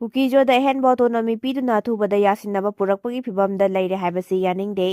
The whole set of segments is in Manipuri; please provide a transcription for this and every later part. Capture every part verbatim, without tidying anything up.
ꯀꯨꯀꯤꯖꯣꯗ ꯑꯍꯦꯟꯕ ꯑꯣꯇꯣꯅꯣꯃꯤ ꯄꯤꯗꯨꯅ ꯑꯊꯨꯕꯗ ꯌꯥꯁꯤꯟꯅꯕ ꯄꯨꯔꯛꯄꯒꯤ ꯐꯤꯚꯝꯗ ꯂꯩꯔꯦ ꯍꯥꯏꯕꯁꯤ ꯌꯥꯅꯤꯡꯗꯦ꯫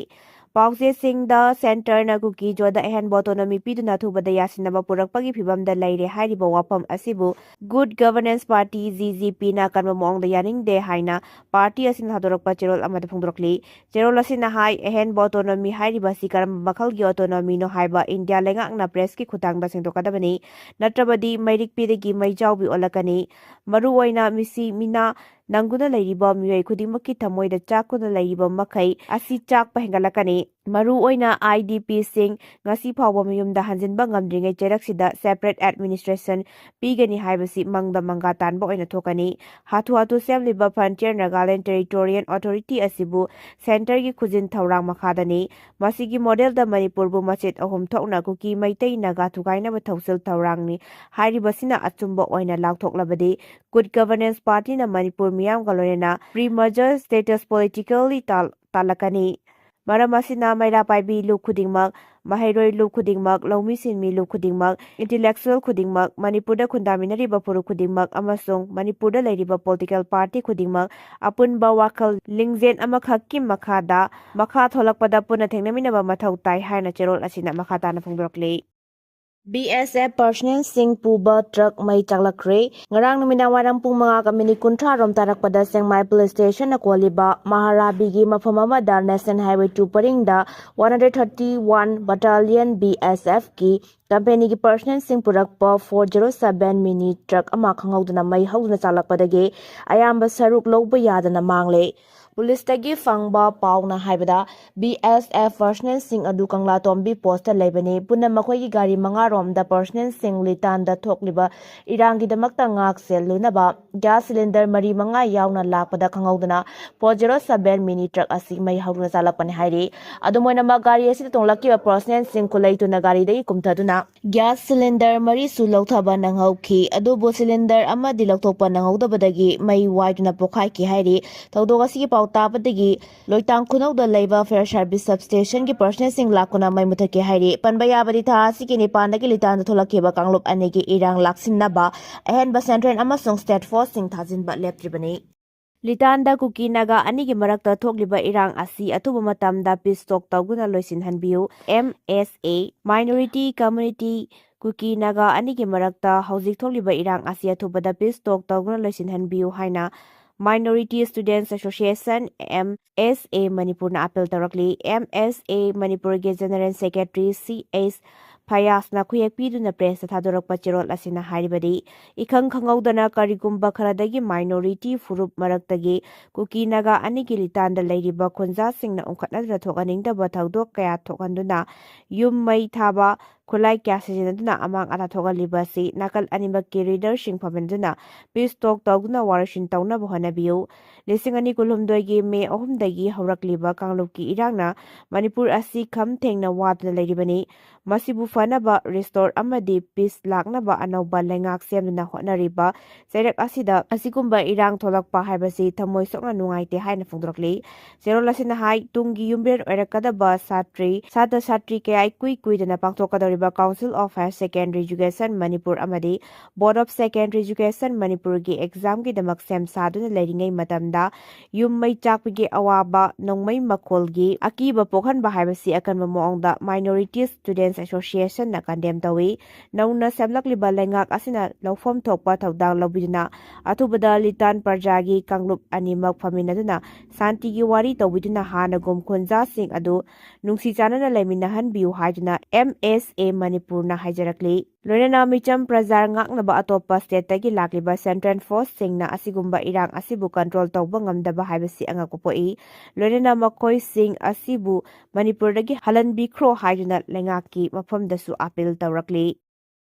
ꯄꯥꯎꯆꯦꯁꯤꯡꯗ ꯁꯦꯟꯇꯔꯅ ꯀꯨꯀꯤꯖꯣꯗ ꯑꯍꯦꯟꯕ ꯑꯣꯇꯣꯅꯣꯃꯤ ꯄꯤꯗꯨꯅ ꯑꯊꯨꯕꯗ ꯌꯥꯁꯤꯟꯅꯕ ꯄꯨꯔꯛꯄꯒꯤ ꯐꯤꯚꯝꯗ ꯂꯩꯔꯦ ꯍꯥꯏꯔꯤꯕ ꯋꯥꯐꯝ ꯑꯁꯤꯕꯨ Good Governance Party, G G P ꯅ ꯑꯀꯟꯕ ꯃꯑꯣꯡꯗ ꯌꯥꯅꯤꯡꯗꯦ ꯍꯥꯏꯅ ꯄꯥꯔꯇꯤ ꯑꯁꯤꯅ ꯊꯥꯗꯣꯔꯛꯄ ꯆꯦꯔꯣꯜ ꯑꯃꯗ ꯐꯣꯡꯗꯣꯔꯛꯂꯤ꯫ ꯆꯦꯔꯣꯜ ꯑꯁꯤꯅ ꯍꯥꯏ, ꯑꯍꯦꯟꯕ ꯑꯣꯇꯣꯅꯣꯃꯤ ꯍꯥꯏꯔꯤꯕ ꯑꯁꯤ ꯀꯔꯝꯕ ꯃꯈꯜꯒꯤ ꯑꯣꯇꯣꯅꯣꯃꯤꯅꯣ ꯍꯥꯏꯕ ꯏꯟꯗꯤꯌꯥ ꯂꯩꯉꯥꯛꯅ ꯄ꯭ꯔꯦꯁꯀꯤ ꯈꯨꯠꯊꯥꯡꯗ ꯁꯦꯡꯗꯣꯛꯀꯗꯕꯅꯤ, ꯅꯠꯇ꯭ꯔꯕꯗꯤ ꯃꯩꯔꯤꯛꯄꯤꯗꯒꯤ ꯃꯩꯖꯥꯎꯕꯤ ꯑꯣꯜꯂꯛꯀꯅꯤ꯫ ꯃꯔꯨꯑꯣꯏꯅ ꯃꯤꯁꯤ ꯃꯤꯅꯥ ꯅꯪꯗꯨꯅ ꯂꯩꯔꯤꯕ ꯃꯤꯑꯣꯏ ꯈꯨꯗꯤꯡꯃꯛꯀꯤ ꯊꯃꯣꯏꯗ ꯆꯥꯛꯇꯨꯅ ꯂꯩꯔꯤꯕ ꯃꯈꯩ ꯑꯁꯤ ꯆꯥꯛꯄ ꯍꯦꯟꯒꯠꯂꯛꯀꯅꯤ꯫ ꯃꯔꯨꯑꯣꯏꯅ I D P ꯁꯤꯡ ꯉꯁꯤ ꯐꯥꯎꯕ ꯃꯌꯨꯝꯗ ꯍꯟꯖꯤꯟꯕ ꯉꯝꯗ꯭ꯔꯤꯉꯩ ꯆꯩꯔꯛꯁꯤꯗ separate administration ꯄꯤꯒꯅꯤ ꯍꯥꯏꯕꯁꯤ ꯃꯪꯗ ꯃꯪꯒꯥ ꯇꯥꯟꯕ ꯑꯣꯏꯅ ꯊꯣꯛꯀꯅꯤ꯫ ꯍꯥꯊꯨ ꯍꯥꯊꯨ ꯁꯦꯝꯂꯤꯕ Frontier Nagaland Territorial Authority ꯑꯁꯤꯕꯨ ꯁꯦꯟꯇꯔꯒꯤ ꯈꯨꯖꯤꯟ ꯊꯧꯔꯥꯡ ꯃꯈꯥꯗꯅꯤ꯫ ꯃꯁꯤꯒꯤ ꯃꯣꯗꯦꯜꯗ ꯃꯅꯤꯄꯨꯔꯕꯨ ꯃꯆꯦꯠ ꯑꯍꯨꯝ ꯊꯣꯛꯅ ꯀꯨꯀꯤ, ꯃꯩꯇꯩ, ꯅꯥꯒꯥ ꯊꯨꯒꯥꯏꯅꯕ ꯊꯧꯁꯤꯜ ꯊꯧꯔꯥꯡꯅꯤ ꯍꯥꯏꯔꯤꯕꯁꯤꯅ ꯑꯆꯨꯝꯕ ꯑꯣꯏꯅ ꯂꯥꯎꯊꯣꯛꯂꯕꯗꯤ, Good Governance Party ꯅ ꯃꯅꯤꯄꯨꯔ ꯃꯤꯌꯥꯝꯒ ꯂꯣꯏꯅꯅ pre-merger status politically ꯇꯥꯜ-, ꯇꯥꯜꯂꯛꯀꯅꯤ꯫ ꯃꯔꯝ ꯑꯁꯤꯅ ꯃꯩꯔꯥ ꯄꯥꯏꯕꯤ ꯂꯨꯞ ꯈꯨꯗꯤꯡꯃꯛ, ꯃꯍꯩꯔꯣꯏ ꯂꯨꯞ ꯈꯨꯗꯤꯡꯃꯛ, ꯂꯧꯃꯤ ꯁꯤꯟꯃꯤ ꯂꯨꯞ ꯈꯨꯗꯤꯡꯃꯛ, intellectual ꯈꯨꯗꯤꯡꯃꯛ, ꯃꯅꯤꯄꯨꯔꯗ ꯈꯨꯟꯗꯥꯃꯤꯟꯅꯔꯤꯕ ꯐꯨꯔꯨꯞ ꯈꯨꯗꯤꯡꯃꯛ ꯑꯃꯁꯨꯡ ꯃꯅꯤꯄꯨꯔꯗ ꯂꯩꯔꯤꯕ political party ꯈꯨꯗꯤꯡꯃꯛ ꯑꯄꯨꯟꯕ ꯋꯥꯈꯜ ꯂꯤꯡꯖꯦꯜ ꯑꯃꯈꯛꯀꯤ ꯃꯈꯥꯗ ꯃꯈꯥ ꯊꯣꯛꯂꯛꯄꯗ ꯄꯨꯟꯅ ꯊꯦꯡꯅꯃꯤꯟꯅꯕ ꯃꯊꯧ ꯇꯥꯏ ꯍꯥꯏꯅ ꯆꯦꯔꯣꯜ ꯑꯁꯤꯅ ꯃꯈꯥ ꯇꯥꯅ ꯐꯣꯡꯗꯣꯔꯛꯂꯤ꯫ B S F personnel ꯁꯤꯡ ꯄꯨꯕ ꯇ꯭ꯔꯛ ꯃꯩ ꯆꯥꯛꯂꯛꯈ꯭ꯔꯦ꯫ ꯉꯔꯥꯡ ꯅꯨꯃꯤꯗꯥꯡ ꯋꯥꯏꯔꯝ ꯄꯨꯡ ꯃꯉꯥꯒ ꯃꯤꯅꯤꯠ ꯀꯨꯟꯊ꯭ꯔꯥ ꯔꯣꯝ ꯇꯥꯔꯛꯄꯗ ꯁꯦꯡꯃꯥꯏ police station ꯅ ꯀꯣꯜꯂꯤꯕ ꯃꯍꯥꯔꯥꯕꯤꯒꯤ ꯃꯐꯝ ꯑꯃꯗ National Highway two ꯄꯔꯤꯡꯗ one hundred thirty one Battalion B S F ꯀꯤ company ꯒꯤ personnel ꯁꯤꯡ ꯄꯨꯔꯛꯄ four zero seven mini truck ꯑꯃ ꯈꯪꯍꯧꯗꯅ ꯃꯩ ꯍꯧꯗꯨꯅ ꯆꯥꯛꯂꯛꯄꯗꯒꯤ ꯑꯌꯥꯝꯕ ꯁꯔꯨꯛ ꯂꯧꯕ ꯌꯥꯗꯅ ꯃꯥꯡꯂꯦ꯫ Police ꯇꯒꯤ ꯐꯪꯕ ꯄꯥꯎꯅ ꯍꯥꯏꯕꯗ, B S F personnel ꯁꯤꯡ ꯑꯗꯨ ꯀꯪꯂꯥꯇꯣꯝꯕꯤ post ꯇ ꯂꯩꯕꯅꯤ꯫ ꯄꯨꯟꯅ ꯃꯈꯣꯏꯒꯤ ꯒꯥꯔꯤ ꯃꯉꯥꯔꯣꯝꯗ personnel ꯁꯤꯡ ꯂꯤꯇꯥꯟꯗ ꯊꯣꯛꯂꯤꯕ ꯏꯔꯥꯡꯒꯤꯗꯃꯛꯇ ꯉꯥꯛ ꯁꯦꯜꯂꯨꯅꯕ gas cylinder ꯃꯔꯤ ꯃꯉꯥ ꯌꯥꯎꯅ ꯂꯥꯛꯄꯗ ꯈꯪꯍꯧꯗꯅ four zero seven mini truck ꯑꯁꯤ ꯃꯩ ꯍꯧꯗꯨꯅ ꯆꯥꯛꯂꯛꯄꯅꯤ ꯍꯥꯏꯔꯤ꯫ ꯑꯗꯨꯝ ꯑꯣꯏꯅꯃꯛ, ꯒꯥꯔꯤ ꯑꯁꯤꯗ ꯇꯣꯡꯂꯛꯈꯤꯕ personnel ꯁꯤꯡ ꯈꯨꯂꯩ ꯊꯨꯅ ꯒꯥꯔꯤꯗꯒꯤ ꯀꯨꯝꯊꯗꯨꯅ gas cylinder ꯃꯔꯤꯁꯨ ꯂꯧꯊꯕ ꯅꯪꯍꯧꯈꯤ꯫ ꯑꯗꯨꯕꯨ cylinder ꯑꯃꯗꯤ ꯂꯧꯊꯣꯛꯄ ꯅꯪꯍꯧꯗꯕꯗꯒꯤ ꯃꯩ ꯋꯥꯏꯗꯨꯅ ꯄꯣꯈꯥꯏꯈꯤ ꯍꯥꯏꯔꯤ꯫ ꯊꯧꯗꯣꯛ ꯑꯁꯤꯒꯤ ꯄꯥꯎ ꯇꯥꯕꯗꯒꯤ ꯂꯣꯏꯇꯥꯡ ꯈꯨꯅꯧꯗ ꯂꯩꯕ fire service substation ꯒꯤ personnel ꯁꯤꯡ ꯂꯥꯛꯇꯨꯅ ꯃꯩ ꯃꯨꯊꯠꯈꯤ ꯍꯥꯏꯔꯤ꯫ ꯄꯟꯕ ꯌꯥꯕꯗꯤ, ꯊꯥ ꯑꯁꯤꯒꯤ ꯅꯤꯄꯥꯟꯗꯒꯤ ꯂꯤꯇꯥꯟꯗ ꯊꯣꯛꯂꯛꯈꯤꯕ ꯀꯥꯡꯂꯨꯞ ꯑꯅꯤꯒꯤ ꯏꯔꯥꯡ ꯂꯥꯛꯁꯤꯟꯅꯕ ꯑꯍꯦꯟꯕ central ꯑꯃꯁꯨꯡ state force ꯁꯤꯡ ꯊꯥꯖꯤꯟꯕ ꯂꯦꯞꯇ꯭ꯔꯤꯕꯅꯤ꯫ ꯂꯤꯇꯥꯟꯗ ꯀꯨꯀꯤ ꯅꯥꯒꯥ ꯑꯅꯤꯒꯤ ꯃꯔꯛꯇ ꯊꯣꯛꯂꯤꯕ ꯏꯔꯥꯡ ꯑꯁꯤ ꯑꯊꯨꯕ ꯃꯇꯝꯗ peace talk ꯇꯧꯗꯨꯅ ꯂꯣꯏꯁꯤꯟꯍꯟꯕꯤꯌꯨ꯫ M S A, minority community ꯀꯨꯀꯤ ꯅꯥꯒꯥ ꯑꯅꯤꯒꯤ ꯃꯔꯛꯇ ꯍꯧꯖꯤꯛ ꯊꯣꯛꯂꯤꯕ ꯏꯔꯥꯡ ꯑꯁꯤ ꯑꯊꯨꯕꯗ peace talk ꯇꯧꯗꯨꯅ ꯂꯣꯏꯁꯤꯟꯍꯟꯕꯤꯌꯨ ꯍꯥꯏꯅ Minority Students Association, M S A ꯃꯅꯤꯄꯨꯔꯅ appeal ꯇꯧꯔꯛꯂꯤ꯫ M S A ꯃꯅꯤꯄꯨꯔꯒꯤ General Secretary C H ꯐꯌꯥꯖꯅ ꯈꯨꯌꯦꯛ ꯄꯤꯗꯨꯅ press ꯇ ꯊꯥꯗꯣꯔꯛꯄ ꯆꯦꯔꯣꯜ ꯑꯁꯤꯅ ꯍꯥꯏꯔꯤꯕꯗꯤ, ꯏꯈꯪ ꯈꯪꯍꯧꯗꯅ ꯀꯔꯤꯒꯨꯝꯕ ꯈꯔꯗꯒꯤ minority ꯐꯨꯔꯨꯞ ꯃꯔꯛꯇꯒꯤ ꯀꯨꯀꯤ ꯅꯥꯒꯥ ꯑꯅꯤꯒꯤ ꯂꯤꯇꯥꯟꯗ ꯂꯩꯔꯤꯕ ꯈꯨꯟꯖꯥꯁꯤꯡꯅ ꯎꯪꯈꯠꯅꯗꯨꯅ ꯊꯣꯛꯍꯟꯅꯤꯡꯗꯕ ꯊꯧꯗꯣꯛ ꯀꯌꯥ ꯊꯣꯛꯍꯟꯗꯨꯅ ꯌꯨꯝ ꯃꯩ ꯊꯥꯕ, ꯈꯨꯠꯂꯥꯏ ꯀꯌꯥ ꯁꯤꯖꯤꯟꯅꯗꯨꯅ ꯑꯃꯥꯡ ꯑꯇꯥ ꯊꯣꯛꯍꯜꯂꯤꯕ ꯑꯁꯤ ꯅꯥꯀꯜ ꯑꯅꯤꯃꯛꯀꯤ leader ꯁꯤꯡ ꯐꯝꯃꯤꯟꯅꯗꯨꯅ peace talk ꯇꯧꯗꯨꯅ ꯋꯥꯔꯣꯏꯁꯤꯟ ꯇꯧꯅꯕ ꯍꯣꯠꯅꯕꯤꯌꯨ꯫ ꯂꯤꯁꯤꯡ ꯑꯅꯤ ꯀꯨꯟꯍꯨꯝꯗꯣꯏꯒꯤ ꯃꯦ ꯑꯍꯨꯝꯗꯒꯤ ꯍꯧꯔꯛꯂꯤꯕ ꯀꯥꯡꯂꯨꯞꯀꯤ ꯏꯔꯥꯡꯅ ꯃꯅꯤꯄꯨꯔ ꯑꯁꯤ ꯈꯝ ꯊꯦꯡꯅ ꯋꯥꯗꯨꯅ ꯂꯩꯔꯤꯕꯅꯤ꯫ ꯃꯁꯤꯕꯨ ꯐꯅꯕ, restore ꯑꯃꯗꯤ peace ꯂꯥꯛꯅꯕ ꯑꯅꯧꯕ ꯂꯩꯉꯥꯛ ꯁꯦꯝꯗꯨꯅ ꯍꯣꯠꯅꯔꯤꯕ ꯆꯩꯔꯛ ꯑꯁꯤꯗ ꯑꯁꯤꯒꯨꯝꯕ ꯏꯔꯥꯡ ꯊꯣꯛꯂꯛꯄ ꯍꯥꯏꯕꯁꯤ ꯊꯃꯣꯏ ꯁꯣꯛꯅ ꯅꯨꯡꯉꯥꯏꯇꯦ ꯍꯥꯏꯅ ꯐꯣꯡꯗꯣꯔꯛꯂꯤ꯫ ꯆꯦꯔꯣꯜ ꯑꯁꯤꯅ ꯍꯥꯏ, ꯇꯨꯡꯒꯤ ꯌꯨꯝꯕꯤꯔꯦꯟ ꯑꯣꯏꯔꯛꯀꯗꯕ ꯁꯥꯇ꯭ꯔꯤ, ꯁꯥꯇ꯭ꯔ ꯁꯥꯇ꯭ꯔꯤ ꯀꯌꯥ ꯏꯀꯨꯏ ꯀꯨꯏꯗꯅ ꯄꯥꯡꯊꯣꯛꯀꯗꯧꯔꯤꯕ Council of Higher Secondary Education Manipur ꯑꯃꯗꯤ Board of Secondary Education ꯃꯅꯤꯄꯨꯔꯒꯤ exam ꯒꯤꯗꯃꯛ ꯁꯦꯝ ꯁꯥꯗꯨꯅ ꯂꯩꯔꯤꯉꯩ ꯃꯇꯝꯗ, ꯌꯨꯝ ꯃꯩ ꯆꯥꯛꯄꯒꯤ ꯑꯋꯥꯕ, ꯅꯣꯡꯃꯩ ꯃꯈꯣꯜꯒꯤ ꯑꯀꯤꯕ ꯄꯣꯛꯍꯟꯕ ꯍꯥꯏꯕꯁꯤ ꯑꯀꯟꯕ ꯃꯑꯣꯡꯗ Minority Students Association ꯅ condemn ꯇꯧꯏ꯫ ꯅꯧꯅ ꯁꯦꯝꯂꯛꯂꯤꯕ ꯂꯩꯉꯥꯛ ꯑꯁꯤꯅ ꯂꯧꯐꯝ ꯊꯣꯛꯄ ꯊꯧꯗꯥꯡ ꯂꯧꯕꯤꯗꯨꯅ ꯑꯊꯨꯕꯗ ꯂꯤꯇꯥꯟ ꯄ꯭ꯔꯖꯥꯒꯤ ꯀꯥꯡꯂꯨꯞ ꯑꯅꯤꯃꯛ ꯐꯝꯃꯤꯟꯅꯗꯨꯅ ꯁꯥꯟꯇꯤꯒꯤ ꯋꯥꯔꯤ ꯇꯧꯕꯤꯗꯨꯅ ꯍꯥꯟꯅꯒꯨꯝ ꯈꯨꯟꯖꯥꯁꯤꯡ ꯑꯗꯨ ꯅꯨꯡꯁꯤ ꯆꯥꯟꯅꯅ ꯂꯩꯃꯤꯟꯅꯍꯟꯕꯤꯌꯨ ꯍꯥꯏꯗꯨꯅ M S A ꯃꯅꯤꯄꯨꯔꯅ ꯍꯥꯏꯖꯔꯛꯂꯤ꯫ ꯂꯣꯏꯅꯅ ꯃꯤꯆꯝ ꯄ꯭ꯔꯖꯥ ꯉꯥꯛꯅꯕ ꯑꯇꯣꯞꯄ state ꯇꯒꯤ ꯂꯥꯛꯂꯤꯕ central force ꯁꯤꯡꯅ ꯑꯁꯤꯒꯨꯝꯕ ꯏꯔꯥꯡ ꯑꯁꯤꯕꯨ control ꯇꯧꯕ ꯉꯝꯗꯕ ꯍꯥꯏꯕꯁꯤ ꯑꯉꯛꯄ ꯄꯣꯛꯏ꯫ ꯂꯣꯏꯅꯅ ꯃꯈꯣꯏꯁꯤꯡ ꯑꯁꯤꯕꯨ ꯃꯅꯤꯄꯨꯔꯗꯒꯤ ꯍꯜꯍꯟꯕꯤꯈ꯭ꯔꯣ ꯍꯥꯏꯗꯨꯅ ꯂꯩꯉꯥꯛꯀꯤ ꯃꯐꯝꯗꯁꯨ appeal ꯇꯧꯔꯛꯂꯤ꯫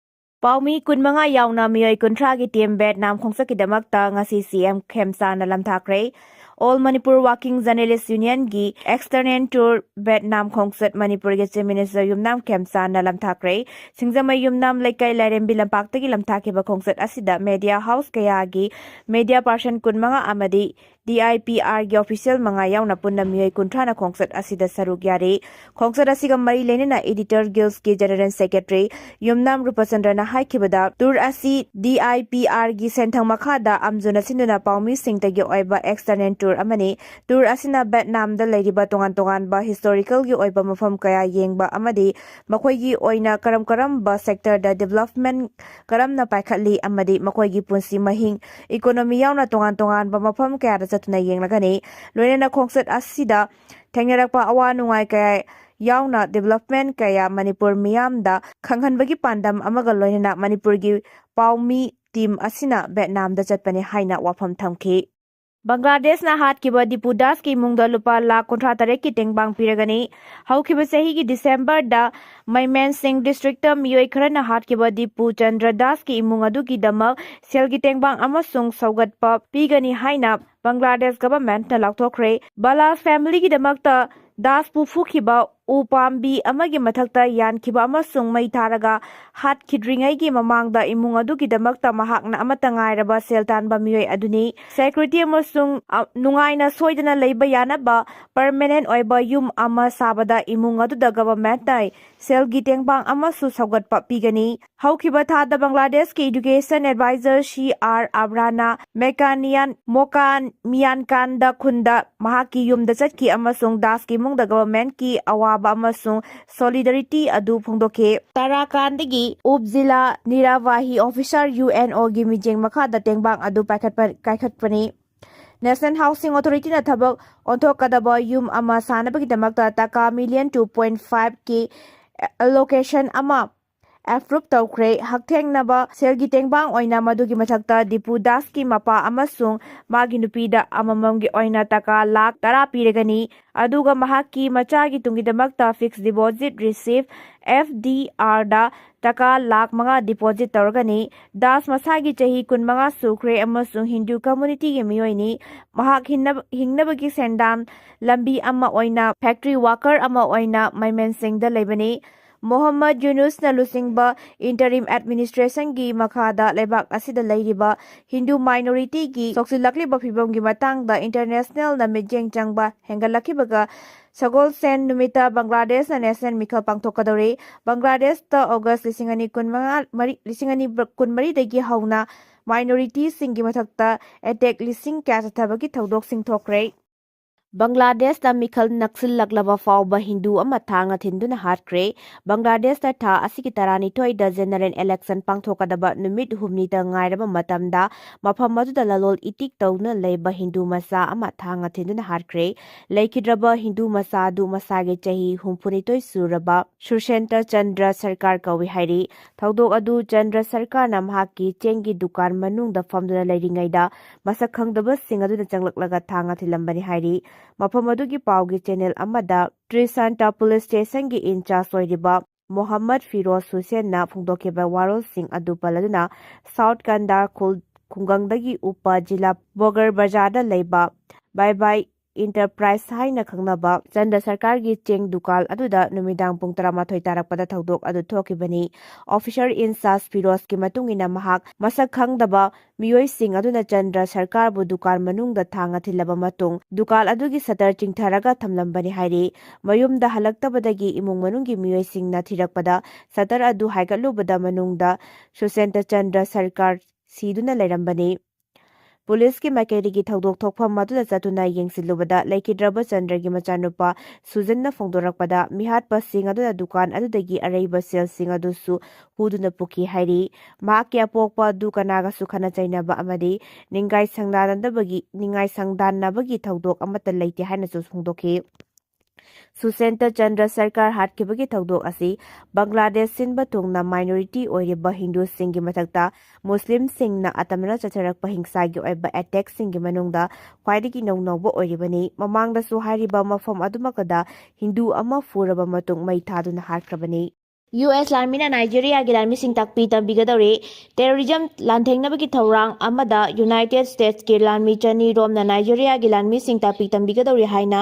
ꯄꯥꯎꯃꯤ ꯀꯨꯟꯃꯉꯥ ꯌꯥꯎꯅ ꯃꯤꯑꯣꯏ ꯀꯨꯟꯊ꯭ꯔꯥꯒꯤ team ꯚꯤꯌꯦꯠꯅꯥꯝ ꯈꯣꯡꯆꯠꯀꯤꯗꯃꯛꯇ ꯉꯁꯤ C M ꯈꯦꯝꯆꯥꯅ ꯂꯝꯊꯥꯈ꯭ꯔꯦ꯫ All Manipur Working Journalist Union ꯒꯤ external tour ꯚꯤꯌꯦꯠꯅꯥꯝ ꯈꯣꯡꯆꯠ ꯃꯅꯤꯄꯨꯔꯒꯤ Chief Minister ꯌꯨꯝꯅꯥꯝ ꯈꯦꯝꯆꯥꯅ ꯂꯝꯊꯥꯈ꯭ꯔꯦ꯫ ꯁꯤꯡꯖꯃꯩ ꯌꯨꯝꯅꯥꯝ ꯂꯩꯀꯥꯏ ꯂꯥꯏꯔꯦꯝꯕꯤ ꯂꯝꯄꯥꯛꯇꯒꯤ ꯂꯝꯊꯥꯈꯤꯕ ꯈꯣꯡꯆꯠ ꯑꯁꯤꯗ media house ꯀꯌꯥꯒꯤ media person ꯀꯨꯟꯃꯉꯥ ꯑꯃꯗꯤ D I P R ꯒꯤ official ꯃꯉꯥ ꯌꯥꯎꯅ ꯄꯨꯟꯅ ꯃꯤꯑꯣꯏ ꯀꯨꯟꯊ꯭ꯔꯥꯅ ꯈꯣꯡꯆꯠ ꯑꯁꯤꯗ ꯁꯔꯨꯛ ꯌꯥꯔꯤ꯫ ꯈꯣꯡꯆꯠ ꯑꯁꯤꯒ ꯃꯔꯤ ꯂꯩꯅꯅ Editor Guilds ꯀꯤ General Secretary ꯌꯨꯝꯅꯥꯝ ꯔꯨꯄꯆꯟꯗ꯭ꯔꯅ ꯍꯥꯏꯈꯤꯕꯗ, tour ꯑꯁꯤ D I P R ꯒꯤ ꯁꯦꯟꯊꯪ ꯃꯈꯥꯗ ꯑꯝꯖꯨꯅ ꯁꯤꯟꯗꯨꯅ ꯄꯥꯎꯃꯤꯁꯤꯡꯇꯒꯤ ꯑꯣꯏꯕ external tour ꯑꯃꯅꯤ꯫ Tour ꯑꯁꯤꯅ ꯚꯦꯠꯅꯥꯝꯗ ꯂꯩꯔꯤꯕ ꯇꯣꯉꯥꯟ ꯇꯣꯉꯥꯟꯕ historical ꯒꯤ ꯑꯣꯏꯕ ꯃꯐꯝ ꯀꯌꯥ ꯌꯦꯡꯕ ꯑꯃꯗꯤ ꯃꯈꯣꯏꯒꯤ ꯑꯣꯏꯅ ꯀꯔꯝ ꯀꯔꯝꯕ sector ꯗ development ꯀꯔꯝꯅ ꯄꯥꯏꯈꯠꯂꯤ ꯑꯃꯗꯤ ꯃꯈꯣꯏꯒꯤ ꯄꯨꯟꯁꯤ ꯃꯍꯤꯡ, economy ꯌꯥꯎꯅ ꯇꯣꯉꯥꯟ ꯇꯣꯉꯥꯟꯕ ꯃꯐꯝ ꯀꯌꯥꯗ ꯆꯠꯇꯨꯅ ꯌꯦꯡꯂꯒꯅꯤ꯫ ꯂꯣꯏꯅꯅ ꯈꯣꯡꯆꯠ ꯑꯁꯤꯗ ꯊꯦꯡꯅꯔꯛꯄ ꯑꯋꯥ ꯅꯨꯡꯉꯥꯏ ꯀꯌꯥ ꯌꯥꯎꯅ development ꯀꯌꯥ ꯃꯅꯤꯄꯨꯔ ꯃꯤꯌꯥꯝꯗ ꯈꯪꯍꯟꯕꯒꯤ ꯄꯥꯟꯗꯝ ꯑꯃꯒ ꯂꯣꯏꯅꯅ ꯃꯅꯤꯄꯨꯔꯒꯤ ꯄꯥꯎꯃꯤ team ꯑꯁꯤꯅ ꯚꯦꯠꯅꯥꯝꯗ ꯆꯠꯄꯅꯤ ꯍꯥꯏꯅ ꯋꯥꯐꯝ ꯊꯝꯈꯤ꯫ ꯕꯪꯒ꯭ꯂꯥꯗꯦꯁꯅ ꯍꯥꯠꯈꯤꯕ ꯗꯤꯄꯨ ꯗꯥꯁꯀꯤ ꯏꯃꯨꯡꯗ ꯂꯨꯄꯥ ꯂꯥꯈ ꯀꯨꯟꯊ꯭ꯔꯥ ꯇꯔꯦꯠꯀꯤ ꯇꯦꯡꯕꯥꯡ ꯄꯤꯔꯒꯅꯤ꯫ ꯍꯧꯈꯤꯕ ꯆꯍꯤꯒꯤ ꯗꯤꯁꯦꯝꯕꯔꯗ ꯃꯩꯃꯦꯟꯁꯤꯡ district ꯇ ꯃꯤꯑꯣꯏ ꯈꯔꯅ ꯍꯥꯠꯈꯤꯕ ꯗꯤꯄꯨ ꯆꯟꯗ꯭ꯔ ꯗꯥꯁꯀꯤ ꯏꯃꯨꯡ ꯑꯗꯨꯒꯤꯗꯃꯛ ꯁꯦꯜꯒꯤ ꯇꯦꯡꯕꯥꯡ ꯑꯃꯁꯨꯡ ꯁꯧꯒꯠꯄ ꯄꯤꯒꯅꯤ ꯍꯥꯏꯅ ꯕꯪꯒ꯭ꯂꯥꯗꯦꯁ government ꯅ ꯂꯥꯎꯊꯣꯛꯈ꯭ꯔꯦ꯫ ꯕꯂꯥꯁ family ꯒꯤꯗꯃꯛꯇ ꯗꯥꯁꯄꯨ ꯐꯨꯈꯤꯕ ꯎ ꯄꯥꯝꯕꯤ ꯑꯃꯒꯤ ꯃꯊꯛꯇ ꯌꯥꯟꯈꯤꯕ ꯑꯃꯁꯨꯡ ꯃꯩ ꯊꯥꯔꯒ ꯍꯥꯠꯈꯤꯗ꯭ꯔꯤꯉꯩꯒꯤ ꯃꯃꯥꯡꯗ ꯏꯃꯨꯡ ꯑꯗꯨꯒꯤꯗꯃꯛꯇ ꯃꯍꯥꯛꯅ ꯑꯃꯠꯇ ꯉꯥꯏꯔꯕ ꯁꯦꯜ ꯇꯥꯟꯕ ꯃꯤꯑꯣꯏ ꯑꯗꯨꯅꯤ꯫ Security ꯑꯃꯁꯨꯡ, ꯑ, ꯅꯨꯡꯉꯥꯏꯅ ꯁꯣꯏꯗꯅ ꯂꯩꯕ ꯌꯥꯅꯕ permanent ꯑꯣꯏꯕ ꯌꯨꯝ ꯑꯃ ꯁꯥꯕꯗ ꯏꯃꯨꯡ ꯑꯗꯨꯗ government ꯅ ꯁꯦꯜꯒꯤ ꯇꯦꯡꯕꯥꯡ ꯑꯃꯁꯨ ꯁꯧꯒꯠꯄ ꯄꯤꯒꯅꯤ꯫ ꯍꯧꯈꯤꯕ ꯊꯥꯗ ꯕꯪꯒ꯭ꯂꯥꯗꯦꯁꯀꯤ education advisor C R Abra ꯅ ꯃꯦꯀꯥꯅꯤꯌꯥꯟ, ꯃꯣꯀꯥꯃꯤꯌꯥꯟꯀꯥꯟꯗ ꯈꯨꯟꯗ ꯃꯍꯥꯛꯀꯤ ꯌꯨꯝꯗ ꯆꯠꯈꯤ ꯑꯃꯁꯨꯡ ꯗꯥꯁꯀꯤ ꯏꯃꯨꯡꯗ government ꯀꯤ ꯑꯋꯥꯕ ꯑꯃꯁꯨꯡ solidarity ꯑꯗꯨ ꯐꯣꯡꯗꯣꯛꯈꯤ꯫ ꯇꯥꯔꯥꯀꯥꯟꯗꯒꯤ ꯎꯞꯖꯤꯂꯥ ꯅꯤꯔꯥꯕꯥꯍꯤ officer U N O ꯒꯤ ꯃꯤꯠꯌꯦꯡ ꯃꯈꯥꯗ ꯇꯦꯡꯕꯥꯡ ꯑꯗꯨ ꯄꯥꯏꯈꯠꯄ-, ꯀꯥꯏꯈꯠꯄꯅꯤ꯫ National Housing Authority ꯅ ꯊꯕꯛ ꯑꯣꯟꯊꯣꯛꯀꯗꯕ ꯌꯨꯝ ꯑꯃ ꯁꯥꯅꯕꯒꯤꯗꯃꯛꯇ ꯇꯀꯥ million two point five ꯀꯤ allocation ꯑꯃ approve ꯇꯧꯈ꯭ꯔꯦ꯫ ꯍꯛꯊꯦꯡꯅꯕ ꯁꯦꯜꯒꯤ ꯇꯦꯡꯕꯥꯡ ꯑꯣꯏꯅ ꯃꯗꯨꯒꯤ ꯃꯊꯛꯇ ꯗꯤꯄꯨ ꯗꯥꯁꯀꯤ ꯃꯄꯥ ꯑꯃꯁꯨꯡ ꯃꯥꯒꯤ ꯅꯨꯄꯤꯗ ꯑꯃꯃꯝꯒꯤ ꯑꯣꯏꯅ ꯇꯀꯥ ꯂꯥꯈ ꯇꯔꯥ ꯄꯤꯔꯒꯅꯤ, ꯑꯗꯨꯒ ꯃꯍꯥꯛꯀꯤ ꯃꯆꯥꯒꯤ ꯇꯨꯡꯒꯤꯗꯃꯛꯇ fixed deposit receipt, F D R ꯗ ꯇꯀꯥ ꯂꯥꯈ ꯃꯉꯥ deposit ꯇꯧꯔꯒꯅꯤ꯫ ꯗꯥꯁ ꯃꯁꯥꯒꯤ ꯆꯍꯤ ꯀꯨꯟꯃꯉꯥ ꯁꯨꯈ꯭ꯔꯦ ꯑꯃꯁꯨꯡ ꯍꯤꯟꯗꯨ community ꯒꯤ ꯃꯤꯑꯣꯏꯅꯤ꯫ ꯃꯍꯥꯛ ꯍꯤꯡꯅꯕ-, ꯍꯤꯡꯅꯕꯒꯤ ꯁꯦꯟꯗꯥꯟ ꯂꯝꯕꯤ ꯑꯃ ꯑꯣꯏꯅ factory worker ꯑꯃ ꯑꯣꯏꯅ ꯃꯩꯃꯦꯟꯁꯤꯡꯗ ꯂꯩꯕꯅꯤ꯫ ꯃꯣꯍꯝꯃꯗ ꯌꯨꯅꯨꯁꯅ ꯂꯨꯆꯤꯡꯕ interim administrationꯒꯤ ꯃꯈꯥꯗ ꯂꯩꯕꯥꯛ ꯑꯁꯤꯗ ꯂꯩꯔꯤꯕ ꯍꯤꯟꯗꯨ minorityꯒꯤ ꯁꯣꯛꯆꯤꯜꯂꯛꯂꯤꯕ ꯐꯤꯕꯝꯒꯤ ꯃꯇꯥꯡꯗ internationalꯅ ꯃꯤꯠꯌꯦꯡ ꯆꯪꯕ ꯍꯦꯟꯒꯠꯂꯛꯈꯤꯕꯒ ꯁꯒꯣꯜꯁꯦꯟ ꯅꯨꯃꯤꯠꯇ ꯕꯪꯒ꯭ꯂꯥꯗꯦꯁꯅ national ꯃꯤꯈꯜ ꯄꯥꯡꯊꯣꯛꯀꯗꯧꯔꯤ꯫ ꯕꯪꯒ꯭ꯂꯥꯗꯦꯁꯇ August ꯂꯤꯁꯤꯡ ꯑꯅꯤ ꯀꯨꯟꯃꯉꯥ, ꯃꯔꯤ, ꯂꯤꯁꯤꯡ ꯑꯅꯤ ꯀꯨꯟꯃꯔꯤꯗꯒꯤ ꯍꯧꯅ minorityꯁꯤꯡꯒꯤ ꯃꯊꯛꯇ attack ꯂꯤꯁꯤꯡ ꯀꯌꯥ ꯆꯠꯊꯕꯒꯤ ꯊꯧꯗꯣꯛꯁꯤꯡ ꯊꯣꯛꯈ꯭ꯔꯦ꯫ ꯕꯪꯒ꯭ꯂꯥꯗꯦꯁꯇ ꯃꯤꯈꯜ ꯅꯛꯁꯤꯜꯂꯛꯂꯕ ꯐꯥꯎꯕ ꯍꯤꯟꯗꯨ ꯑꯃ ꯊꯥꯡꯅ ꯊꯤꯟꯗꯨꯅ ꯍꯥꯠꯈ꯭ꯔꯦ꯫ ꯕꯪꯒ꯭ꯂꯥꯗꯦꯁꯇ ꯊꯥ ꯑꯁꯤꯒꯤ ꯇꯔꯥꯅꯤꯊꯣꯏꯗ general election ꯄꯥꯡꯊꯣꯛꯀꯗꯕ ꯅꯨꯃꯤꯠ ꯍꯨꯝꯅꯤꯗ ꯉꯥꯏꯔꯕ ꯃꯇꯝꯗ ꯃꯐꯝ ꯑꯗꯨꯗ ꯂꯂꯣꯜ ꯏꯇꯤꯛ ꯇꯧꯗꯨꯅ ꯂꯩꯕ ꯍꯤꯟꯗꯨ ꯃꯆꯥ ꯑꯃ ꯊꯥꯡꯅ ꯊꯤꯟꯗꯨꯅ ꯍꯥꯠꯈ꯭ꯔꯦ꯫ ꯂꯩꯈꯤꯗ꯭ꯔꯕ ꯍꯤꯟꯗꯨ ꯃꯆꯥ ꯑꯗꯨ ꯃꯁꯥꯒꯤ ꯆꯍꯤ ꯍꯨꯝꯐꯨꯅꯤꯊꯣꯏ ꯁꯨꯔꯕ ꯁꯨꯔꯁꯦꯟꯇ ꯆꯟꯗ꯭ꯔ ꯁꯔꯀꯥꯔ ꯀꯧꯏ ꯍꯥꯏꯔꯤ꯫ ꯊꯧꯗꯣꯛ ꯑꯗꯨ ꯆꯟꯗ꯭ꯔ ꯁꯔꯀꯥꯔꯅ ꯃꯍꯥꯛꯀꯤ ꯆꯦꯡꯒꯤ ꯗꯨꯀꯥꯟ ꯃꯅꯨꯡꯗ ꯐꯝꯗꯨꯅ ꯂꯩꯔꯤꯉꯩꯗ ꯃꯁꯛ ꯈꯪꯗꯕꯁꯤꯡ ꯑꯗꯨꯅ ꯆꯪꯂꯛꯂꯒ ꯊꯥꯡꯅ ꯊꯤꯜꯂꯝꯕꯅꯤ ꯍꯥꯏꯔꯤ꯫ ꯃꯐꯝ ꯑꯗꯨꯒꯤ ꯄꯥꯎꯒꯤ channel ꯑꯃꯗ ꯇ꯭ꯔꯤꯁꯥꯟꯇ police stationꯒꯤ in-charge ꯑꯣꯏꯔꯤꯕ ꯃꯣꯍꯝꯃꯗ ꯐꯤꯔꯣꯖ ꯍꯨꯁꯦꯟꯅ ꯐꯣꯡꯗꯣꯛꯈꯤꯕ ꯋꯥꯔꯣꯜꯁꯤꯡ ꯑꯗꯨ ꯄꯜꯂꯗꯨꯅ, ꯁꯥꯎꯠ ꯀꯟꯗꯥꯔ ꯈꯨꯜ-, ꯈꯨꯡꯒꯪꯗꯒꯤ ꯎꯄ ꯖꯤꯂꯥ ꯕꯣꯒꯔ ꯕꯖꯥꯔꯗ ꯂꯩꯕ ꯕꯥꯏ ꯕꯥꯏ ꯏꯟꯇꯔꯄ꯭ꯔꯥꯏꯁ ꯍꯥꯏꯅ ꯈꯪꯅꯕ ꯆꯟꯗ꯭ꯔ ꯁꯔꯀꯥꯔꯒꯤ ꯆꯦꯡ ꯗꯨꯀꯥꯟ ꯑꯗꯨꯗ ꯅꯨꯃꯤꯗꯥꯡ ꯄꯨꯡ ꯇꯔꯥꯃꯥꯊꯣꯏ ꯇꯥꯔꯛꯄꯗ ꯊꯧꯗꯣꯛ ꯑꯗꯨ ꯊꯣꯛꯈꯤꯕꯅꯤ꯫ Officer in-charge ꯐꯤꯔꯣꯖꯀꯤ ꯃꯇꯨꯡ ꯏꯟꯅ, ꯃꯍꯥꯛ ꯃꯁꯛ ꯈꯪꯗꯕ ꯃꯤꯑꯣꯏꯁꯤꯡ ꯑꯗꯨꯅ ꯆꯟꯗ꯭ꯔ ꯁꯔꯀꯥꯔꯕꯨ ꯗꯨꯀꯥꯟ ꯃꯅꯨꯡꯗ ꯊꯥꯡꯅ ꯊꯤꯜꯂꯕ ꯃꯇꯨꯡ, ꯗꯨꯀꯥꯟ ꯑꯗꯨꯒꯤ shutter ꯆꯤꯡꯊꯔꯒ ꯊꯝꯂꯝꯕꯅꯤ ꯍꯥꯏꯔꯤ꯫ ꯃꯌꯨꯝꯗ ꯍꯜꯂꯛꯇꯕꯗꯒꯤ ꯏꯃꯨꯡ ꯃꯅꯨꯡꯒꯤ ꯃꯤꯑꯣꯏꯁꯤꯡꯅ ꯊꯤꯔꯛꯄꯗ, shutter ꯑꯗꯨ ꯍꯥꯏꯒꯠꯂꯨꯕꯗ ꯃꯅꯨꯡꯗ ꯁꯨꯁꯦꯟꯇ ꯆꯟꯗ꯭ꯔ ꯁꯔꯀꯥꯔ ꯁꯤꯗꯨꯅ ꯂꯩꯔꯝꯕꯅꯤ꯫ ꯄꯨꯂꯤꯁꯀꯤ ꯃꯥꯏꯀꯩꯗꯒꯤ ꯊꯧꯗꯣꯛ ꯊꯣꯛꯐꯝ ꯑꯗꯨꯗ ꯆꯠꯇꯨꯅ ꯌꯦꯡꯁꯤꯜꯂꯨꯕꯗ, ꯂꯩꯈꯤꯗ꯭ꯔꯕ ꯆꯟꯗ꯭ꯔꯒꯤ ꯃꯆꯥꯅꯨꯄꯥ ꯁꯨꯖꯟꯅ ꯐꯣꯡꯗꯣꯔꯛꯄꯗ, ꯃꯤꯍꯥꯠꯄꯁꯤꯡ ꯑꯗꯨꯅ ꯗꯨꯀꯥꯟ ꯑꯗꯨꯗꯒꯤ ꯑꯔꯩꯕ ꯁꯦꯜꯁꯤꯡ ꯑꯗꯨꯁꯨ ꯍꯨꯗꯨꯅ ꯄꯨꯈꯤ ꯍꯥꯏꯔꯤ꯫ ꯃꯍꯥꯛꯀꯤ ꯑꯄꯣꯛꯄ ꯑꯗꯨ ꯀꯅꯥꯒꯁꯨ ꯈꯠꯅ ꯆꯩꯅꯕ ꯑꯃꯗꯤ ꯅꯤꯡꯒꯥꯏ ꯁꯪꯗꯥꯅꯗꯕꯒꯤ, ꯅꯤꯡꯒꯥꯏ ꯁꯪꯗꯥꯟꯅꯕꯒꯤ ꯊꯧꯗꯣꯛ ꯑꯃꯠꯇ ꯂꯩꯇꯦ ꯍꯥꯏꯅꯁꯨ ꯐꯣꯡꯗꯣꯛꯈꯤ꯫ ꯁꯨꯁꯦꯟꯇ ꯆꯟꯗ꯭ꯔ ꯁꯔꯀꯥꯔ ꯍꯥꯠꯈꯤꯕꯒꯤ ꯊꯧꯗꯣꯛ ꯑꯁꯤ ꯕꯪꯒ꯭ꯂꯥꯗꯦꯁ ꯁꯤꯟꯕ ꯊꯨꯡꯅ minority ꯑꯣꯏꯔꯤꯕ ꯍꯤꯟꯗꯨꯁꯤꯡꯒꯤ ꯃꯊꯛꯇ ꯃꯨꯁꯂꯤꯝꯁꯤꯡꯅ ꯑꯇꯝꯅꯅ ꯆꯠꯊꯔꯛꯄ ꯍꯤꯡꯁꯥꯒꯤ ꯑꯣꯏꯕ attackꯁꯤꯡꯒꯤ ꯃꯅꯨꯡꯗ ꯈ꯭ꯋꯥꯏꯗꯒꯤ ꯏꯅꯧ ꯅꯧꯕ ꯑꯣꯏꯔꯤꯕꯅꯤ꯫ ꯃꯃꯥꯡꯗꯁꯨ ꯍꯥꯏꯔꯤꯕ ꯃꯐꯝ ꯑꯗꯨꯃꯛꯇꯗ ꯍꯤꯟꯗꯨ ꯑꯃ ꯐꯨꯔꯕ ꯃꯇꯨꯡ ꯃꯩ ꯊꯥꯗꯨꯅ ꯍꯥꯠꯈ꯭ꯔꯕꯅꯤ꯫ ꯌꯨ ꯑꯦꯁ ꯂꯥꯟꯃꯤꯅ ꯅꯥꯏꯖꯦꯔꯤꯌꯥꯒꯤ ꯂꯥꯟꯃꯤꯁꯤꯡ ꯇꯥꯛꯄꯤ ꯇꯝꯕꯤꯒꯗꯧꯔꯤ꯫ ꯇꯦꯔꯣꯔꯤꯖꯝ ꯂꯥꯟꯊꯦꯡꯅꯕꯒꯤ ꯊꯧꯔꯥꯡ ꯑꯃꯗ ꯌꯨꯅꯥꯏꯇꯦꯗ ꯁ꯭ꯇꯦꯠꯁꯀꯤ ꯂꯥꯟꯃꯤ ꯆꯅꯤ ꯔꯣꯝꯅ ꯅꯥꯏꯖꯦꯔꯤꯌꯥꯒꯤ ꯂꯥꯟꯃꯤꯁꯤꯡ ꯇꯥꯛꯄꯤ ꯇꯝꯕꯤꯒꯗꯧꯔꯤ ꯍꯥꯏꯅ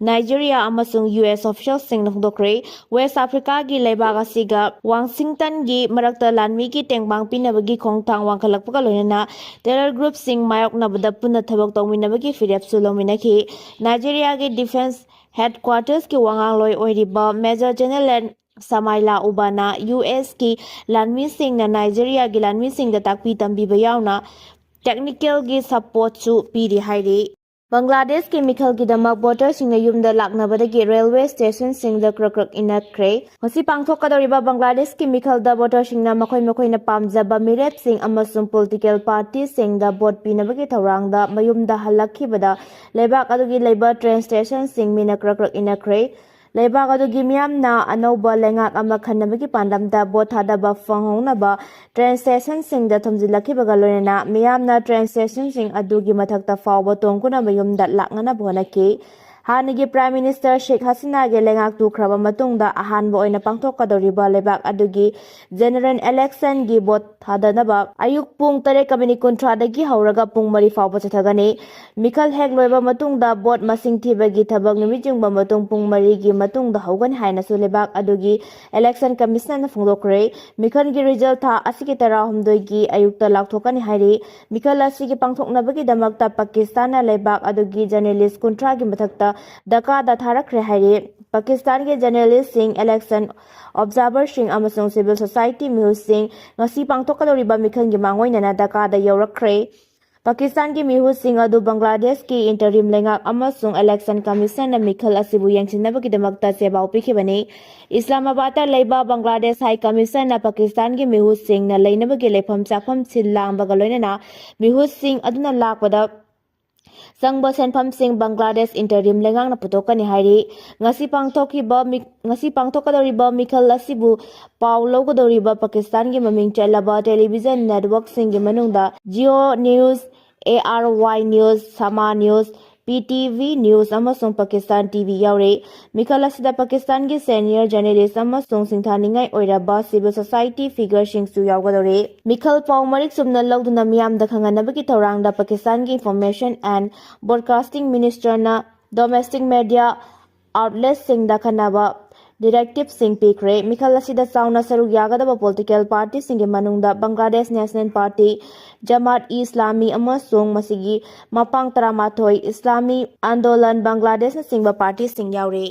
ꯅꯥꯏꯖꯦꯔꯤꯌꯥ ꯑꯃꯁꯨꯡ ꯌꯨ ꯑꯦꯁ ꯑꯣꯐꯤꯁꯤꯌꯦꯜꯁꯤꯡꯅ ꯐꯣꯡꯗꯣꯛꯈ꯭ꯔꯦ꯫ ꯋꯦꯁ ꯑꯐ꯭ꯔꯤꯀꯥꯒꯤ ꯂꯩꯕꯥꯛ ꯑꯁꯤꯒ ꯋꯥꯁꯤꯡꯇꯟꯒꯤ ꯃꯔꯛꯇ ꯂꯥꯟꯃꯤꯒꯤ ꯇꯦꯡꯕꯥꯡ ꯄꯤꯅꯕꯒꯤ ꯈꯣꯡꯊꯥꯡ ꯋꯥꯡꯈꯠꯂꯛꯄꯒ ꯂꯣꯏꯅꯅ ꯇꯦꯔꯣꯔ ꯒ꯭ꯔꯨꯞꯁꯤꯡ ꯃꯥꯌꯣꯛꯅꯕꯗ ꯄꯨꯟꯅ ꯊꯕꯛ ꯇꯧꯃꯤꯟꯅꯕꯒꯤ ꯐꯤꯔꯦꯞꯁꯨ ꯂꯧꯃꯤꯟꯅꯈꯤ꯫ ꯅꯥꯏꯖꯦꯔꯤꯌꯥꯒꯤ ꯗꯤꯐꯦꯟꯁ ꯍꯦꯗꯀ꯭ꯋꯥꯇꯔꯁꯀꯤ ꯋꯥꯉꯥꯡꯂꯣꯏ ꯑꯣꯏꯔꯤꯕ ꯃꯦꯖꯔ ꯖꯦꯅꯔꯦꯜ ꯁꯃꯥꯏꯂꯥ ꯎꯕꯥꯅ ꯌꯨ ꯑꯦꯁꯀꯤ ꯂꯥꯟꯃꯤꯁꯤꯡꯅ ꯅꯥꯏꯖꯦꯔꯤꯌꯥꯒꯤ ꯂꯥꯟꯃꯤꯁꯤꯡꯗ ꯇꯥꯛꯄꯤ ꯇꯝꯕꯤꯕ ꯌꯥꯎꯅ ꯇꯦꯛꯅꯤꯀꯦꯜꯒꯤ ꯁꯄꯣꯔꯠꯁꯨ ꯄꯤꯔꯤ ꯍꯥꯏꯔꯤ꯫ ꯕꯪꯒ꯭ꯂꯥꯗꯦꯁꯀꯤ ꯃꯤꯈꯜꯒꯤꯗꯃꯛ ꯚꯣꯇꯔꯁꯤꯡꯅ ꯌꯨꯝꯗ ꯂꯥꯛꯅꯕꯗꯒꯤ ꯔꯦꯜꯋꯦ ꯁ꯭ꯇꯦꯁꯟꯁꯤꯡꯗ ꯀ꯭ꯔꯛ ꯀ꯭ꯔꯛ ꯏꯟꯅꯈ꯭ꯔꯦ꯫ ꯉꯁꯤ ꯄꯥꯡꯊꯣꯛꯀꯗꯧꯔꯤꯕ ꯕꯪꯒ꯭ꯂꯥꯗꯦꯁꯀꯤ ꯃꯤꯈꯜꯗ ꯚꯣꯇꯔꯁꯤꯡꯅ ꯃꯈꯣꯏ ꯃꯈꯣꯏꯅ ꯄꯥꯝꯖꯕ ꯃꯤꯔꯦꯞꯁꯤꯡ ꯑꯃꯁꯨꯡ ꯄꯣꯂꯤꯇꯤꯀꯦꯜ ꯄꯥꯔꯇꯤꯁꯤꯡꯗ ꯚꯣꯠ ꯄꯤꯅꯕꯒꯤ ꯊꯧꯔꯥꯡꯗ ꯃꯌꯨꯝꯗ ꯍꯜꯂꯛꯈꯤꯕꯗ ꯂꯩꯕꯥꯛ ꯑꯗꯨꯒꯤ ꯂꯩꯕ ꯇ꯭ꯔꯦꯟ ꯁ꯭ꯇꯦꯁꯟꯁꯤꯡ ꯃꯤꯅ ꯀ꯭ꯔꯛ ꯀ꯭ꯔꯛ ꯏꯟꯅꯈ꯭ꯔꯦ꯫ ꯂꯩꯕꯥꯛ ꯑꯗꯨꯒꯤ ꯃꯤꯌꯥꯝꯅ ꯑꯅꯧꯕ ꯂꯩꯉꯥꯛ ꯑꯃ ꯈꯟꯅꯕꯒꯤ ꯄꯥꯟꯗꯝꯗ ꯚꯣꯠ ꯊꯥꯗꯕ ꯐꯪꯍꯧꯅꯕ ꯇ꯭ꯔꯦꯟ ꯁ꯭ꯇꯦꯁꯟꯁꯤꯡꯗ ꯊꯣꯝꯖꯤꯜꯂꯛꯈꯤꯕꯒ ꯂꯣꯏꯅꯅ ꯃꯤꯌꯥꯝꯅ ꯇ꯭ꯔꯦꯟ ꯁ꯭ꯇꯦꯁꯟꯁꯤꯡ ꯑꯗꯨꯒꯤ ꯃꯊꯛꯇ ꯐꯥꯎꯕ ꯇꯣꯡꯗꯨꯅ ꯃꯌꯨꯝꯗ ꯂꯥꯛꯅꯅꯕ ꯍꯣꯠꯅꯈꯤ꯫ ꯍꯥꯟꯅꯒꯤ ꯄ꯭ꯔꯥꯏꯝ ꯃꯤꯅꯤꯁꯇꯔ ꯁꯦꯈ ꯍꯁꯤꯅꯥꯒꯤ ꯂꯩꯉꯥꯛ ꯇꯨꯈ꯭ꯔꯕ ꯃꯇꯨꯡꯗ ꯑꯍꯥꯟꯕ ꯑꯣꯏꯅ ꯄꯥꯡꯊꯣꯛꯀꯗꯧꯔꯤꯕ ꯂꯩꯕꯥꯛ ꯑꯗꯨꯒꯤ ꯖꯦꯅꯔꯦꯜ ꯏꯂꯦꯛꯁꯟꯒꯤ ꯚꯣꯠ ꯊꯥꯗꯅꯕ ꯑꯌꯨꯛ ꯄꯨꯡ ꯇꯔꯦꯠꯀ ꯃꯤꯅꯤꯠ ꯀꯨꯟꯊ꯭ꯔꯥꯗꯒꯤ ꯍꯧꯔꯒ ꯄꯨꯡ ꯃꯔꯤ ꯐꯥꯎꯕ ꯆꯠꯊꯒꯅꯤ꯫ ꯃꯤꯈꯜ ꯍꯦꯛ ꯂꯣꯏꯕ ꯃꯇꯨꯡꯗ ꯚꯣꯠ ꯃꯁꯤꯡ ꯊꯤꯕꯒꯤ ꯊꯕꯛ ꯅꯨꯃꯤꯠ ꯌꯨꯡꯕ ꯃꯇꯨꯡ ꯄꯨꯡ ꯃꯔꯤꯒꯤ ꯃꯇꯨꯡꯗ ꯍꯧꯒꯅꯤ ꯍꯥꯏꯅꯁꯨ ꯂꯩꯕꯥꯛ ꯑꯗꯨꯒꯤ ꯏꯂꯦꯛꯁꯟ ꯀꯃꯤꯁꯟꯅ ꯐꯣꯡꯗꯣꯛꯈ꯭ꯔꯦ꯫ ꯃꯤꯈꯜꯒꯤ ꯔꯤꯖꯜ ꯊꯥ ꯑꯁꯤꯒꯤ ꯇꯔꯥꯍꯨꯝꯗꯣꯏꯒꯤ ꯑꯌꯨꯛꯇ ꯂꯥꯎꯊꯣꯛꯀꯅꯤ ꯍꯥꯏꯔꯤ꯫ ꯃꯤꯈꯜ ꯑꯁꯤꯒꯤ ꯄꯥꯡꯊꯣꯛꯅꯕꯒꯤꯗꯃꯛꯇ ꯄꯥꯀꯤꯁꯇꯥꯟꯅ ꯂꯩꯕꯥꯛ ꯑꯗꯨꯒꯤ ꯖꯔꯅꯦꯂꯤꯁ ꯀꯨꯟꯊ꯭ꯔꯥꯒꯤ ꯃꯊꯛꯇ ꯙꯥꯀꯥꯗ ꯊꯥꯔꯛꯈ꯭ꯔꯦ ꯍꯥꯏꯔꯤ꯫ ꯄꯥꯀꯤꯁꯇꯥꯟꯒꯤ ꯖꯔꯅꯦꯂꯤꯁꯁꯤꯡ, ꯏꯂꯦꯛꯁꯟ ꯑꯣꯕꯖꯥꯔꯚꯔꯁꯤꯡ ꯑꯃꯁꯨꯡ ꯁꯤꯚꯤꯜ ꯁꯣꯁꯥꯏꯇꯤ ꯃꯤꯍꯨꯠꯁꯤꯡ ꯉꯁꯤ ꯄꯥꯡꯊꯣꯛꯀꯗꯧꯔꯤꯕ ꯃꯤꯈꯜꯒꯤ ꯃꯥꯡꯑꯣꯏꯅꯅ ꯙꯥꯀꯥꯗ ꯌꯧꯔꯛꯈ꯭ꯔꯦ꯫ ꯄꯥꯀꯤꯁꯇꯥꯟꯒꯤ ꯃꯤꯍꯨꯠꯁꯤꯡ ꯑꯗꯨ ꯕꯪꯒ꯭ꯂꯥꯗꯦꯁꯀꯤ ꯏꯟꯇꯔꯤꯝ ꯂꯩꯉꯥꯛ ꯑꯃꯁꯨꯡ ꯏꯂꯦꯛꯁꯟ ꯀꯃꯤꯁꯟꯅ ꯃꯤꯈꯜ ꯑꯁꯤꯕꯨ ꯌꯦꯡꯁꯤꯟꯅꯕꯒꯤꯗꯃꯛꯇ ꯆꯦꯄꯥꯎ ꯄꯤꯈꯤꯕꯅꯤ꯫ ꯏꯁꯂꯥꯃꯥꯕꯥꯗꯇ ꯂꯩꯕ ꯕꯪꯒ꯭ꯂꯥꯗꯦꯁ ꯍꯥꯏ ꯀꯃꯤꯁꯟꯅ ꯄꯥꯀꯤꯁꯇꯥꯟꯒꯤ ꯃꯤꯍꯨꯠꯁꯤꯡꯅ ꯂꯩꯅꯕꯒꯤ ꯂꯩꯐꯝ ꯆꯥꯐꯝ ꯁꯤꯜ ꯂꯥꯡꯕꯒ ꯂꯣꯏꯅꯅ ꯃꯤꯍꯨꯠꯁꯤꯡ ꯑꯗꯨꯅ ꯂꯥꯛꯄꯗ ꯆꯪꯕ ꯁꯦꯟꯐꯝꯁꯤꯡ ꯕꯪꯒ꯭ꯂꯥꯗꯦꯁ ꯏꯟꯇꯔꯤꯝ ꯂꯩꯉꯥꯛꯅ ꯄꯨꯊꯣꯛꯀꯅꯤ ꯍꯥꯏꯔꯤ꯫ ꯉꯁꯤ ꯄꯥꯡꯊꯣꯛꯈꯤꯕ ꯃꯤ-, ꯉꯁꯤ ꯄꯥꯡꯊꯣꯛꯀꯗꯧꯔꯤꯕ ꯃꯤꯈꯜ ꯑꯁꯤꯕꯨ ꯄꯥꯎ ꯂꯧꯒꯗꯧꯔꯤꯕ ꯄꯥꯀꯤꯁꯇꯥꯟꯒꯤ ꯃꯃꯤꯡ ꯆꯠꯂꯕ ꯇꯦꯂꯤꯚꯤꯖꯟ ꯅꯦꯠꯋꯔꯛꯁꯤꯡꯒꯤ ꯃꯅꯨꯡꯗ Jio news, A R Y news, Samaa news, P T V News ꯑꯃꯁꯨꯡ Pakistan T V ꯌꯥꯎꯔꯤ꯫ ꯃꯤꯈꯜ ꯑꯁꯤꯗ ꯄꯥꯀꯤꯁꯇꯥꯟꯒꯤ senior journalist ꯑꯃꯁꯨꯡ ꯁꯤꯡꯊꯥꯅꯤꯡꯉꯥꯏ ꯑꯣꯏꯔꯕ civil society figureꯁꯤꯡꯁꯨ ꯌꯥꯎꯒꯗꯧꯔꯤ꯫ ꯃꯤꯈꯜ ꯄꯥꯎ ꯃꯔꯤꯛ ꯆꯨꯝꯅ ꯂꯧꯗꯨꯅ ꯃꯤꯌꯥꯝꯗ ꯈꯪꯍꯟꯅꯕꯒꯤ ꯊꯧꯔꯥꯡꯗ ꯄꯥꯀꯤꯁꯇꯥꯟꯒꯤ Information and Broadcasting Ministerꯅ domestic media outletꯁꯤꯡꯗ ꯈꯟꯅꯕ directiveꯁꯤꯡ ꯄꯤꯈ꯭ꯔꯦ꯫ ꯃꯤꯈꯜ ꯑꯁꯤꯗ ꯆꯥꯎꯅ ꯁꯔꯨꯛ ꯌꯥꯒꯗꯕ political partyꯁꯤꯡꯒꯤ ꯃꯅꯨꯡꯗ Bangladesh National Party, Jamaat-e-Islami ꯑꯃꯁꯨꯡ ꯃꯁꯤꯒꯤ ꯃꯄꯥꯡ ꯇꯔꯥꯃꯥꯊꯣꯏ Islami Andolan Bangladeshꯅꯆꯤꯡꯕ partyꯁꯤꯡ ꯌꯥꯎꯔꯤ꯫